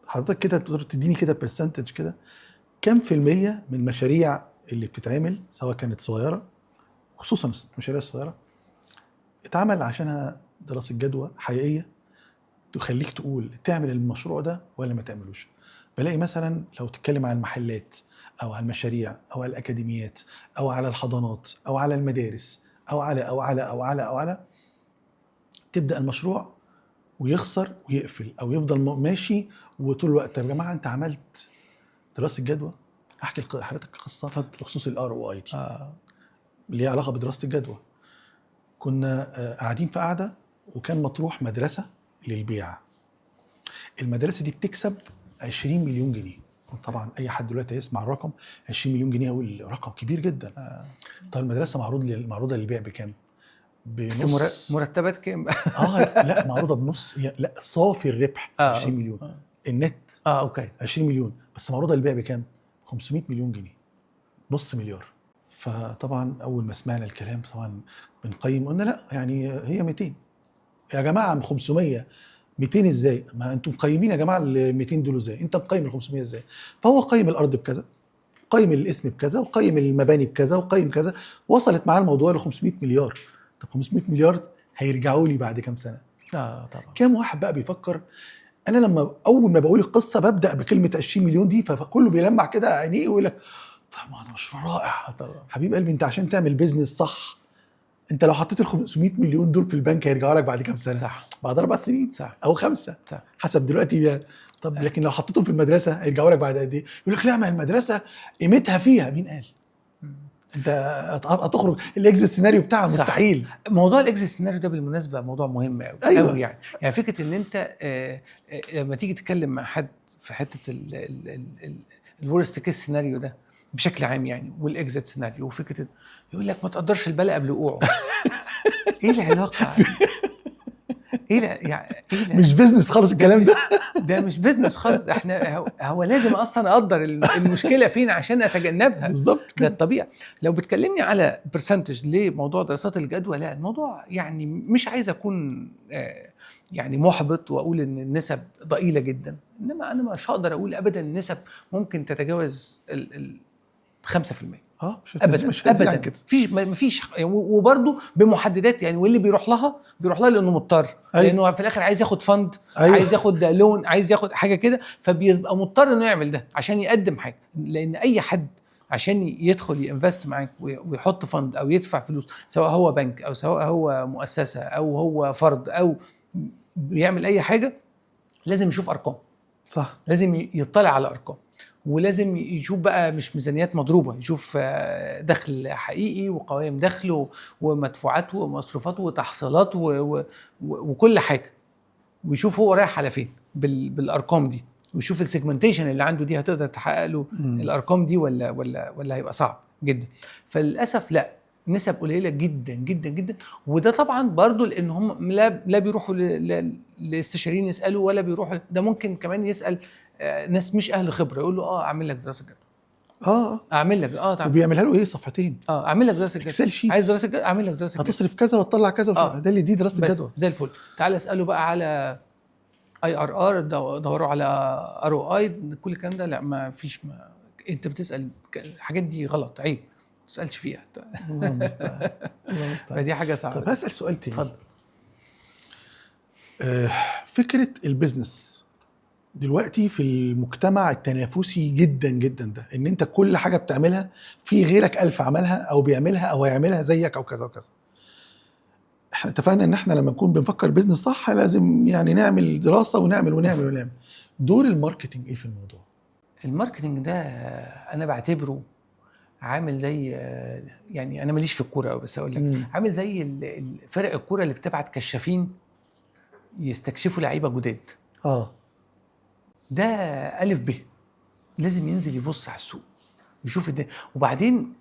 حضرتك كده تقدر تديني كده percentage كده، كم في المية من المشاريع اللي بتتعمل سواء كانت صغيرة، خصوصا المشاريع الصغيرة، اتعمل عشانها دراسة جدوى حقيقية تخليك تقول تعمل المشروع ده ولا ما تعملوش؟ بلاقي مثلا لو تتكلم عن المحلات او على المشاريع او على الاكاديميات او على الحضانات او على المدارس او على او على او على او على، تبدا المشروع ويخسر ويقفل او يفضل ماشي وطول الوقت. طب يا جماعة انت عملت دراسة جدوى؟ هحكي لحضرتك قصة اتفضل. بخصوص ال ROI دي اللي هي علاقة بدراسة الجدوى. كنا قاعدين في قعدة وكان مطروح مدرسه للبيع. المدرسة دي بتكسب 20 مليون جنيه. طبعا اي حد دلوقتي هيسمع الرقم 20 مليون جنيه يقول رقم كبير جدا. طب المدرسة معروضة للبيع بكام؟ بس بنص. مرتبات كام؟ لا، معروضة بنص، لا، صافي الربح 20 مليون. النت okay. 20 مليون، بس معروضة للبيع بكام؟ 500 مليون جنيه، نص مليار. فطبعا اول ما سمعنا الكلام طبعا بنقيم، قلنا لا يعني هي 200 يا جماعه، 500، 200 ازاي؟ ما انتم مقيمين يا جماعة ال 200 دول ازاي؟ انت مقيم ال 500 ازاي؟ فهو قيم الارض بكذا، قيم الاسم بكذا، وقيم المباني بكذا، وقيم كذا، وصلت معاه الموضوع ل 500 مليار. طب 500 مليار هيرجعوا لي بعد كام سنة؟ طبعا. كام واحد بقى بيفكر؟ انا لما اول ما بقول القصة ببدا بكلمه 20 مليون دي، فكله بيلمع كده عينيه ويقول لك طب ما ده مشروع رائع. طبعا. حبيب قلبي، انت عشان تعمل business صح، انت لو حطيت ال 500 مليون دول في البنك هيرجعوا لك بعد كام سنة؟ بعد 4 سنين او 5 حسب دلوقتي يعني. طب لكن لو حطيتهم في المدرسة هيرجعوا لك بعد قد ايه؟ يقول لك لا، ما المدرسة قيمتها فيها. مين قال؟ انت هتخرج ال exit scenario بتاعها مستحيل. موضوع ال exit scenario ده بالمناسبة موضوع مهم قوي. قوي يعني فكرة ان انت لما تيجي تتكلم مع حد في حتة ال worst case scenario ده بشكل عام يعني، وال exit scenario، وفكره يقول لك ما تقدرش البلاء قبل وقوعه. ايه العلاقة؟ ايه يعني ايه؟ مش business خالص الكلام ده. ده مش business خالص. احنا هو لازم اصلا اقدر المشكلة فين عشان اتجنبها. بالظبط. ده الطبيعي. لو بتكلمني على percentage لموضوع دراسات الجدوى، لا، الموضوع يعني مش عايز اكون يعني محبط واقول ان النسب ضئيلة جدا، انما انا مش هقدر اقول ابدا النسب ممكن تتجاوز ال 5%. مش ابدا. مش هتزيد عن ابدا. كده. فيش، ما فيش، وبرده بمحددات يعني، واللي بيروح لها بيروح لها لانه مضطر، لانه في الاخر عايز ياخد fund، عايز ياخد loan، عايز ياخد حاجة كده، فبيبقى مضطر انه يعمل ده عشان يقدم حاجه. لان اي حد عشان يدخل ي invest معاك ويحط fund او يدفع فلوس، سواء هو بنك او سواء هو مؤسسة او هو فرد او بيعمل اي حاجه، لازم يشوف ارقام. لازم يطلع على ارقام، ولازم يشوف بقى مش ميزانيات مضروبه، يشوف دخل حقيقي وقوائم دخل ومدفوعاته ومصروفاته وتحصيلاته وكل حاجه، ويشوف هو رايح على فين بالارقام دي، ويشوف ال segmentation اللي عنده دي هتقدر تحقق له الارقام دي ولا هيبقى صعب جدا. فللاسف لا، نسب قليله جدا جدا جدا. وده طبعا برضو لان هم لا بيروحوا لاستشاريين يسالوا ولا بيروحوا، ده ممكن كمان يسال ناس مش اهل خبره، يقول له اعمل لك دراسة جدوى. اعمل لك تعمل. وبيعملها له ايه؟ صفحتين. اعمل لك دراسة جدوى. Excel sheet. عايز دراسة جدوى؟ اعمل لك دراسة جدوى. هتصرف كذا وتطلع كذا. ده اللي دي دراسة بس الجدوى. زي الفل. تعال اساله بقى على IRR، دوروا على ROI، كل الكلام ده لا، ما فيش. ما انت بتسال الحاجات دي غلط، عيب، ما تسالش فيها. الله المستعان، الله المستعان. فدي حاجة صعبه. طب هسال سؤال تاني. اتفضل. فكرة ال business دلوقتي في المجتمع التنافسي جدا جدا ده، ان انت كل حاجة بتعملها في غيرك الف عملها او بيعملها او هيعملها زيك او كذا وكذا. احنا اتفقنا ان احنا لما نكون بنفكر business صح لازم يعني نعمل دراسة ونعمل ونعمل ونعمل. دور ال marketing ايه في الموضوع؟ ال marketing ده انا بعتبره عامل زي، يعني انا ماليش في الكورة قوي بس اقول لك، عامل زي فرق الكورة اللي بتبعت كشافين يستكشفوا لعيبة جداد. ده الف ب، لازم ينزل يبص على السوق يشوف الدنيا. وبعدين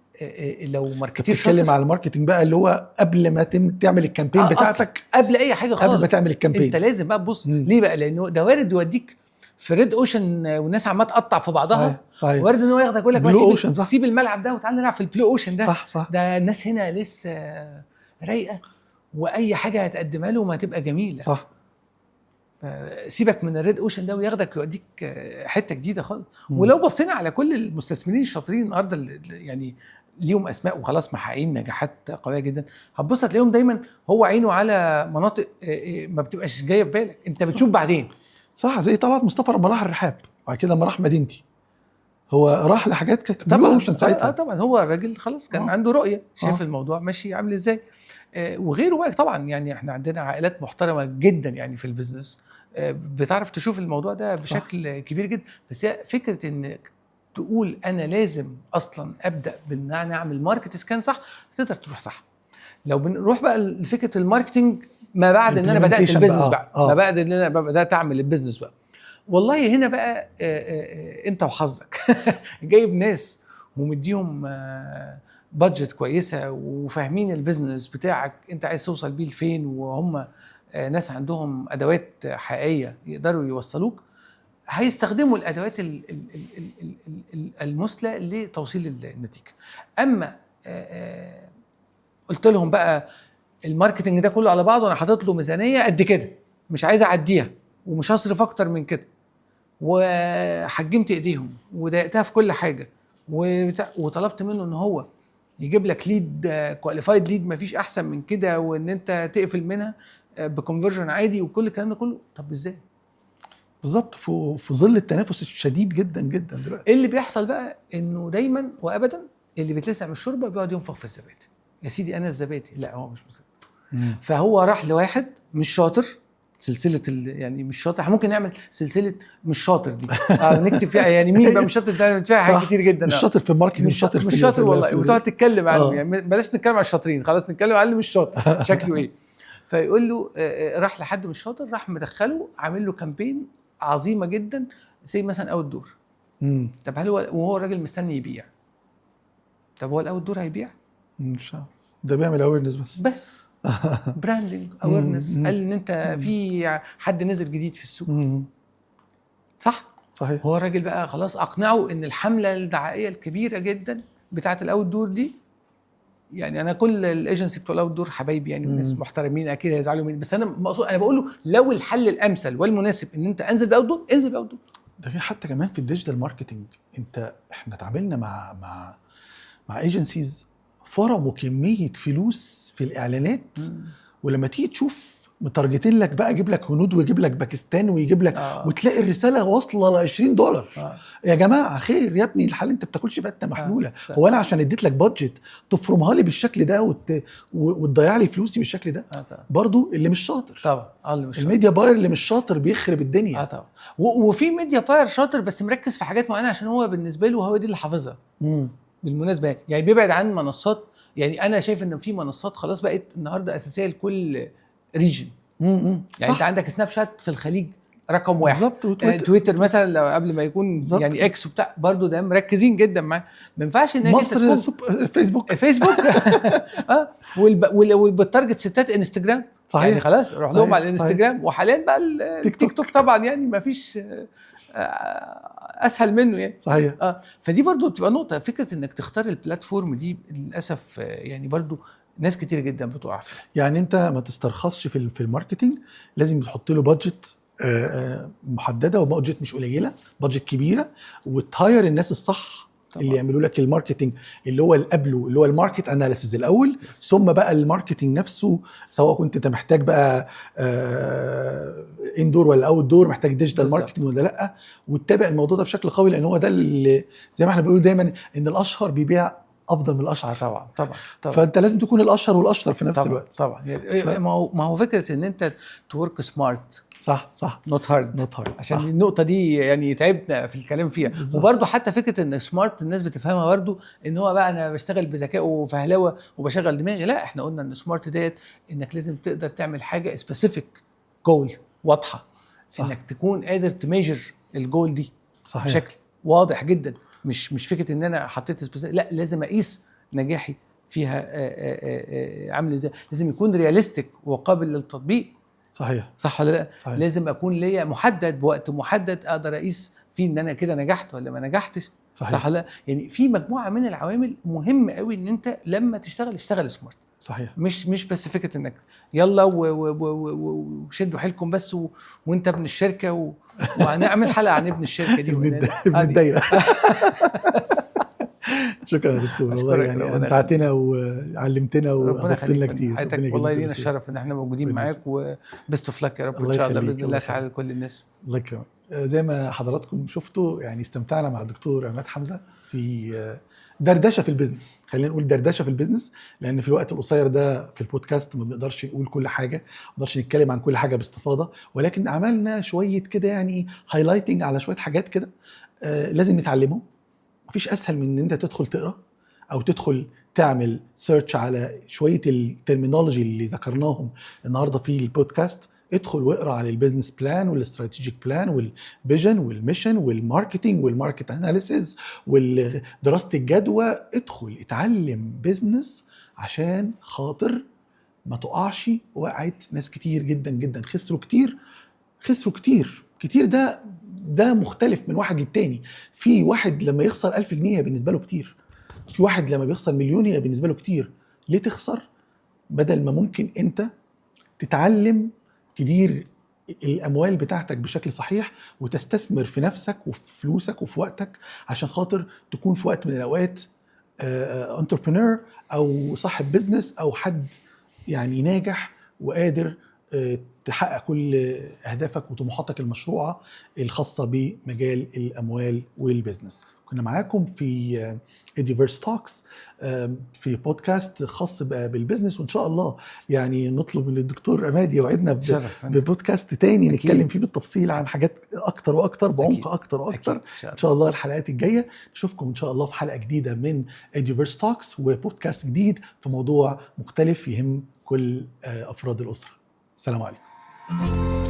لو marketeer بتتكلم شاطر على ال marketing بقى اللي هو قبل ما تعمل ال campaign بتاعتك. قبل اي حاجة خالص، قبل ما تعمل ال campaign انت لازم بقى تبص. ليه بقى؟ لانه ده وارد يوديك في red ocean والناس عماله تقطع في بعضها. صحيح. وارد ان هو ياخدك يقول لك blue ocean، صح. سيب الملعب ده وتعالى نلعب في ال blue ocean ده. صح صح ده الناس هنا لسه رايقة واي حاجة هتقدمها لهم هتبقى جميله. فسيبك من ال red ocean ده وياخدك يوديك حتة جديدة خالص. ولو بصينا على كل المستثمرين الشاطرين النهارده اللي يعني ليهم اسماء وخلاص محققين نجاحات قوية جدا، هتبص هتلاقيهم دايما هو عينه على مناطق ما بتبقاش جاية في بالك، انت بتشوف بعدين. صح، زي طلعت مصطفى لما راح الرحاب وبعد كده لما راح مدينتي، هو راح لحاجات كانت blue ocean ساعتها. اه طبعا، هو الراجل خلاص كان عنده رؤيه، شاف الموضوع ماشي عامل ازاي. وغيره بقى طبعا، يعني احنا عندنا عائلات محترمه جدا يعني في ال business، بتعرف تشوف الموضوع ده بشكل كبير جدا. بس هي فكرة انك تقول انا لازم اصلا ابدا بان انا اعمل market scan صح، تقدر تروح صح. لو بنروح بقى لفكرة ال marketing ما بعد ان انا بدات Implementation ال business بقى. بقى، ما بعد ان انا بدات اعمل ال business بقى، والله هنا بقى انت وحظك، جايب ناس ومديهم budget كويسة وفاهمين ال business بتاعك انت عايز توصل بيه لفين، وهم ناس عندهم ادوات حقيقية يقدروا يوصلوك، هيستخدموا الادوات المثلى لتوصيل النتيجه. اما قلت لهم بقى ال marketing ده كله على بعضه انا حاطط له ميزانية قد كده، مش عايز اعديها ومش هصرف اكتر من كده، وحجمت ايديهم وضايقتها في كل حاجة وطلبت منه ان هو يجيب لك lead qualified lead مفيش احسن من كده، وان انت تقفل منها ب conversion عادي وكل الكلام ده كله، طب ازاي؟ بالظبط، في ظل التنافس الشديد جدا جدا دلوقتي. ايه اللي بيحصل بقى؟ انه دايما وابدا اللي بيتلسع من الشوربة بيقعد ينفخ في الزبادي. يا سيدي انا الزبادي، لا هو مش مصدق. فهو راح لواحد مش شاطر، سلسلة يعني مش شاطر، احنا ممكن نعمل سلسلة مش شاطر دي، نكتب فيها يعني مين بقى مش شاطر ده، فيها حاجات كتير جدا. مش شاطر في ال marketing، مش شاطر، مش شاطر والله، وتقعد تتكلم عنه. يعني بلاش نتكلم على الشاطرين، خلاص نتكلم على اللي مش شاطر شكله ايه. فيقول له راح لحد مش شاطر، راح مدخله عامل له campaign عظيمة جدا زي مثلا outdoor. طب هل هو، وهو الراجل مستني يبيع، طب هو ال outdoor هيبيع؟ مش عارف. ده بيعمل awareness بس. بس branding awareness، قال ان انت في حد نزل جديد في السوق. صح؟ صحيح. هو الراجل بقى خلاص اقنعه ان الحملة الدعائية الكبيرة جدا بتاعه ال outdoor دي، يعني انا كل ال agency بتوع ال outdoor حبايبي يعني وناس محترمين، اكيد هيزعلوا مني، بس انا مقصود انا بقول له لو الحل الامثل والمناسب ان انت انزل ب outdoor، انزل ب outdoor. ده غير حتى كمان في ال digital marketing، انت احنا اتعاملنا مع agencies فرموا كمية فلوس في الاعلانات، ولما تيجي تشوف متارجتين لك بقى، يجيب لك هنود ويجيب لك باكستان ويجيب لك وتلاقي الرسالة واصله ل 20 دولار. يا جماعة خير يا ابني الحلال، انت بتاكلش في حتة محلولة. هو انا عشان اديت لك budget تفرمها لي بالشكل ده وتضيع لي فلوسي بالشكل ده؟ اه طبعا. برضو اللي مش شاطر. طبعا، اللي مش شاطر. ال media buyer اللي مش شاطر بيخرب الدنيا. اه طبعا، وفي media buyer شاطر بس مركز في حاجات معينه، عشان هو بالنسبة له هو دي اللي حافظها. بالمناسبة يعني بيبعد عن منصات، يعني انا شايف ان في منصات خلاص بقت النهارده اساسية لكل region. يعني انت عندك سناب شات في الخليج رقم واحد. بالظبط، وتويتر. تويتر مثلا لو قبل ما يكون يعني اكس وبتاع برضه ده مركزين جدا معاه. ما ينفعش انك انت مصر تكون فيسبوك. فيسبوك، وبال target ستات انستجرام. يعني خلاص روح لهم على الانستجرام، وحاليا بقى تيك التيك توك طبعا، يعني ما فيش اسهل منه يعني. اه، فدي برضو بتبقى نقطه، فكرة انك تختار ال platform دي للاسف يعني برضو ناس كتير جدا بتقع فيها. يعني انت ما تسترخصش في ال marketing، لازم تحط له budget محدده، و budget مش قليله، budget كبيره، وت hire الناس الصح. طبعا. اللي يعملوا لك ال marketing اللي هو اللي قبله، اللي هو ال market analysis الاول، ثم بقى ال marketing نفسه، سواء كنت انت محتاج بقى indoor ولا outdoor، محتاج digital marketing ولا لا، وتتابع الموضوع ده بشكل قوي، لان هو ده اللي زي ما احنا بنقول دايما ان الاشهر بيبيع افضل من الاشطر. طبعا طبعا طبعا. فانت لازم تكون الاشهر والاشطر في نفس طبعا الوقت. طبعا. يعني ما هو فكرة ان انت to work smart صح. not hard. not hard. عشان صح. النقطة دي يعني تعبنا في الكلام فيها. وبرده حتى فكرة ان smart الناس بتفهمها برده ان هو بقى انا بشتغل بذكاء وفهلوه وبشغل دماغي. لا، احنا قلنا ان smart ديت انك لازم تقدر تعمل حاجة specific goal واضحه، صح. انك تكون قادر ت measure ال goal دي، صحيح. بشكل واضح جدا، مش فكرة ان انا حطيت specific، لا، لازم اقيس نجاحي فيها عامل ازاي، لازم يكون realistic وقابل للتطبيق. صح ولا لا؟ صحيح. لازم اكون ليا محدد بوقت محدد اقدر اقيس فيه ان انا كده نجحت ولا ما نجحتش. صح ولا لا؟ يعني في مجموعة من العوامل مهم قوي ان انت لما تشتغل اشتغل smart. مش بس فكرة انك يلا وشدوا حيلكم بس وانت ابن الشركة وهنعمل حلقة عن ابن الشركة دي. ابن الدايره. شكرا يا دكتور، والله يعني امتعتنا وعلمتنا واضفت لنا كتير. حياتك والله، لينا الشرف ان احنا موجودين معاك، و best of luck يا رب ان شاء الله، باذن الله تعالى لكل الناس. الله يكرمك. زي ما حضراتكم شفتوا يعني استمتعنا مع الدكتور عماد حمزة في دردشة في ال business، خلينا نقول دردشة في ال business، لان في الوقت القصير ده في البودكاست ما بنقدرش نقول كل حاجه، ما بنقدرش نتكلم عن كل حاجة باستفاضه، ولكن عملنا شوية كده يعني highlighting على شوية حاجات كده لازم نتعلمهم. مفيش اسهل من ان انت تدخل تقرا او تدخل تعمل search على شوية ال terminology اللي ذكرناهم النهارده في البودكاست. ادخل واقرا على ال business plan وال strategic plan وال vision وال mission وال marketing وال market analysis ودراسة الجدوى. ادخل اتعلم business عشان خاطر ما تقعش وقعت ناس كتير جدا جدا، خسروا كتير، خسروا كتير كتير. ده مختلف من واحد للتاني. في واحد لما يخسر 1000 جنيه هي بالنسبة له كتير، في واحد لما بيخسر مليون هي بالنسبة له كتير. ليه تخسر بدل ما ممكن انت تتعلم تدير الاموال بتاعتك بشكل صحيح وتستثمر في نفسك وفي فلوسك وفي وقتك عشان خاطر تكون في وقت من الاوقات entrepreneur او صاحب business او حد يعني ناجح وقادر تحقق كل اهدافك وطموحاتك المشروعة الخاصة بمجال الاموال وال business. كنا معاكم في Eduverse Talks، في بودكاست خاص بال business، وان شاء الله يعني نطلب من الدكتور عماد يوعدنا شرف ببودكاست تاني أكيد. نتكلم فيه بالتفصيل عن حاجات اكتر واكتر بعمق أكيد. اكتر واكتر. أكيد. إن شاء ان شاء الله الحلقات الجايه. نشوفكم ان شاء الله في حلقة جديدة من Eduverse Talks وبودكاست جديد في موضوع مختلف يهم كل افراد الاسره. السلام عليكم.